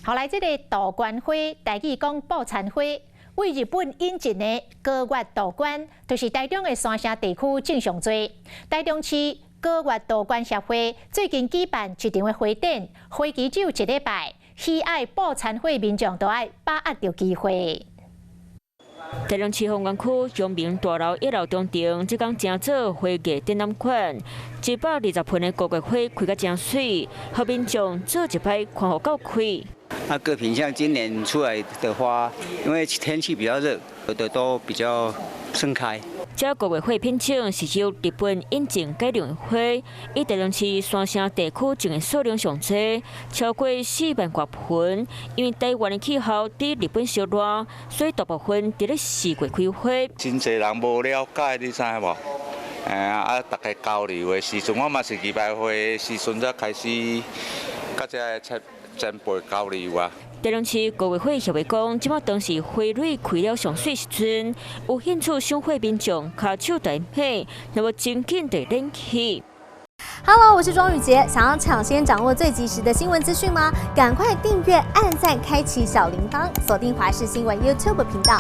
後來這个杜鵑花，台語講報田花，對日本引進的高月杜鵑，就是台中的山城地區種上濟。台中市高月杜鵑協會最近舉辦一場的花展，花期只有一禮拜，喜愛報田花民眾都愛把握著機會。台中市豐原區陽明大樓一樓中庭，這工正做花藝展覽館，120盆的高月花開甲誠媠，予民眾做一擺看予夠開。那各品項今年出來的花，因為天氣比較熱，有的都比較盛開。這高月花品種是由日本引進改良的花，以台中市山城地區種的數量上濟，超過4萬外盆。因為台灣的氣候比日本燒熱，所以大部分佇咧四月開花。真濟人無了解，你知無？啊，大家交流的時陣，我嘛是禮拜會的時陣才開始，佮這个前輩交流啊。台中市高月花協會講，這馬當是花蕊開了上媠時陣，有興趣賞花民眾，跤手來買，若無真緊就免去。 Hello，我是莊宇傑，想要搶先掌握最及時的新聞資訊嗎？趕快訂閱、按讚、開啟小鈴鐺，鎖定華視新聞 YouTube 頻道。